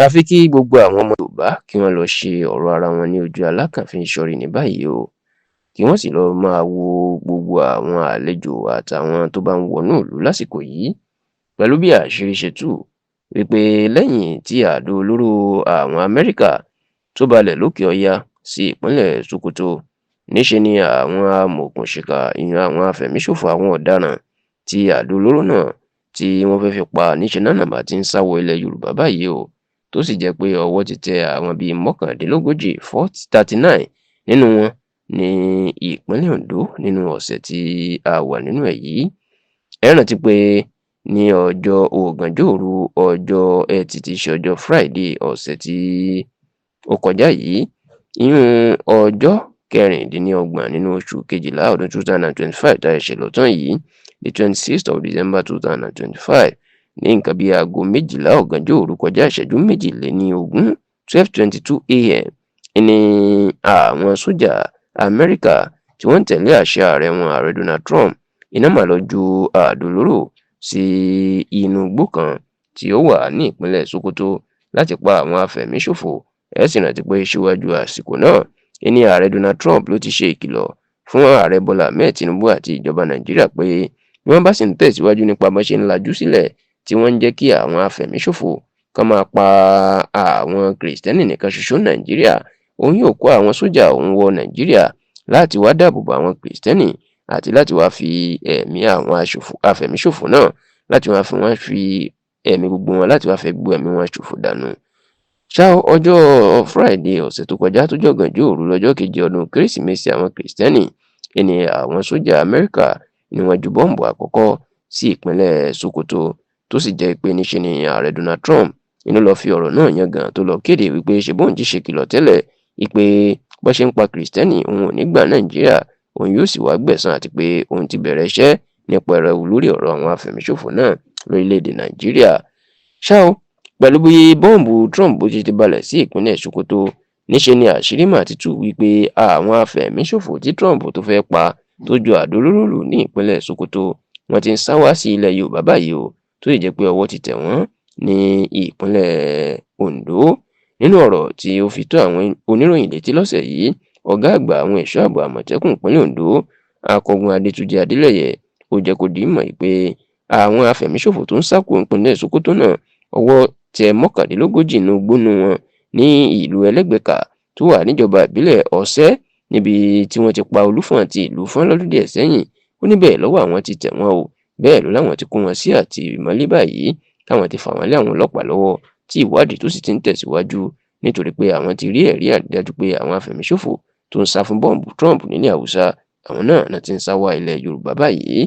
Àfi kí gbogbo àwọn ọmọ Yorùbá kí wọ́n lọ́ọ́ ṣe ọ̀rọ̀ ara wọn ní ojú alákàn fi ń ní báyìí o, kí wọ́n sì lọ́ọ́ máa wo gbogbo àwọn àlejò àtàwọn tó bá ń wọnú ìlú lásìkò yìí, pẹ̀lú bí àṣírí ṣe tú wípé lẹ́yìn tí àdó olóró àwọn Amẹ́ríkà tó balẹ̀ lókè Ọya sí ìpínlẹ̀ Sokoto, níṣẹ́ ni àwọn amòòkùnsìkà, ìyẹn àwọn afẹ̀míṣòfò, àwọn ọ̀daràn tí àdó olóró náà tí wọ́n fẹ́ fi pa, níṣẹ́ náà nàbà tí ń sá wọ ilẹ̀ Yorùbá báyìí o, tó sì jẹ́ pé ọwọ́ ti tẹ àwọn bíi 39, 39 nínú wọn ní ìpínlẹ̀ Ondo nínú ọ̀sẹ̀ tí a wà nínú ẹ̀ yìí. Ẹ rántí pé ní ọjọ́ ọ̀gànjọ́ òru ọjọ́ Ẹtì tí í ṣe ọjọ́ Friday ọ̀sẹ̀ tí ó kọjá yìí, ìyún ọjọ́ 26 nínú oṣù kejìlá ọdún 2025 tá a ṣe lọ tán yìí, the 26th of December 2025, ní nǹkan bíi aago 12 ọ̀gànjọ́ òru kọjá ìṣẹ́jú 22, 12:22 a.m., ní àwọn sójà Amẹ́ríkà tí wọ́n ń tẹ̀lé àṣẹ ààrẹ wọn, Ààrẹ Donald Trump, iná mà lọ ju àdó olóró sí inú igbó kan tí ó wà ní ìpínlẹ̀ Sokoto láti pa àwọn afẹ̀míṣòfò. Ẹ sì rántí pé síwájú àsìkò náà ní ààrẹ Donald Trump ló ti ṣe ìkìlọ̀ fún Ààrẹ Bọ́lá Ahmed Tinubu àti ìjọba Nàìjíríà pé bí wọ́n bá sì ń tẹ̀síwájú nípa bọ́n ṣe ń lajú sílẹ̀ tí wọ́n ń jẹ́ kí àwọn afẹ̀míṣòfò kán máa pa àwọn Kìrìsìtẹ́nì nìkan ṣoṣo Nàìjíríà, òun yóò kó àwọn sójà òun wọ Nàìjíríà láti wá dáàbò bo àwọn Kìrìsìtẹ́nì àti láti wá fi ẹ̀mí àwọn afẹ̀míṣòfò náà, láti wá fi wọ́n fi ẹ̀mí gbogbo wọn, láti wá fẹ́ gbogbo ẹ̀mí wọn ṣòfò dànù. Ṣá ọjọ́ Friday ọ̀sẹ̀ tó kọjá tó jọ̀gànjọ́ òru lọ́jọ́ kejì ọdún Kérésìmesì àwọn Kìrìsìtẹ́nì ní àwọn sójà Amẹ́ríkà ni wọ́n ju bọ́ǹbù àkọ́kọ́ sí ìpínlẹ̀ Sokoto, tó sì jẹ́ pé níṣe ni ààrẹ Donald Trump inú lọ́ọ́ fi ọ̀rọ̀ náà yangàn, tó lọ kéde wípé ṣe bóun ti ṣe kìlọ̀ tẹ́lẹ̀ wípé bọ́n ṣe ń pa Kìrìsìtẹ́nì òun ò ní gbà Nàìjíríà, òun yóò sì wá gbẹ̀san, àti pé òun ti bẹ̀rẹ̀ iṣẹ́ ní pẹrẹwu lórí ọ̀rọ̀ àwọn afẹ̀míṣòfò náà lórílẹ̀‐èdè Nàìjíríà. Ṣá o, pẹ̀lú bí bọ́ǹbù Trump bó ṣe ti balẹ̀ sí ìpínlẹ̀ Sokoto, níṣe ni àṣírí mà ti tú wípé àwọn afẹ̀míṣòfò tí Trump tó fẹ́ pa tó ju àdó olóró lù ní ìpínlẹ̀ Sokoto, wọ́n ti ń sá wá sí ilẹ̀ Yorùbá báyìí o, tó sì jẹ́ pé ọwọ́ ti tẹ̀ wọ́n ní ìpínlẹ̀ Ondo. Nínú ọ̀rọ̀ tí ó fi tó àwọn oníròyìn létí lọ́sẹ̀ yìí, ọ̀gá àgbà àwọn ẹ̀ṣọ́ ààbò Àmọ̀tẹ́kùn ìpínlẹ̀ Ondo, Akọgun Adétúnjì Adélẹ́yẹ, ó jẹ́ kó di mímọ̀ pé àwọn afẹ̀míṣòfò tó ń sá kúrò nípìnlẹ̀ Sokoto náà, ọwọ́ tẹ 39 nínú gbónú wọn ní ìlú Ẹlẹ́gbẹ̀ka tó wà níjọba ìbílẹ̀ Ọ̀sẹ́, níbi tí wọ́n ti pa Olúfọ̀n àti Ìlúfọ̀n lọ́dún díẹ̀ sẹ́yìn. Ó ní bẹ́ẹ̀ lọ́wọ́ àwọn ti tẹ̀ wọ́n o, bẹ́ẹ̀ ló láwọn ti kó wọn sí àtìmọ́lé báyìí, táwọn ti fà wọ́n lé àwọn ọlọ́pàá lọ́wọ́, tí ìwádìí tó sì ti ń tẹ̀síwájú, nítorí pé àwọn ti rí ẹ̀rí àrídájú pé àwọn afẹ̀míṣòfò tó ń sá fún bọ́ǹbù Trump nílẹ̀ Haúsá, àwọn náà náà ti ń sá wá ilẹ̀ Yorùbá báyìí.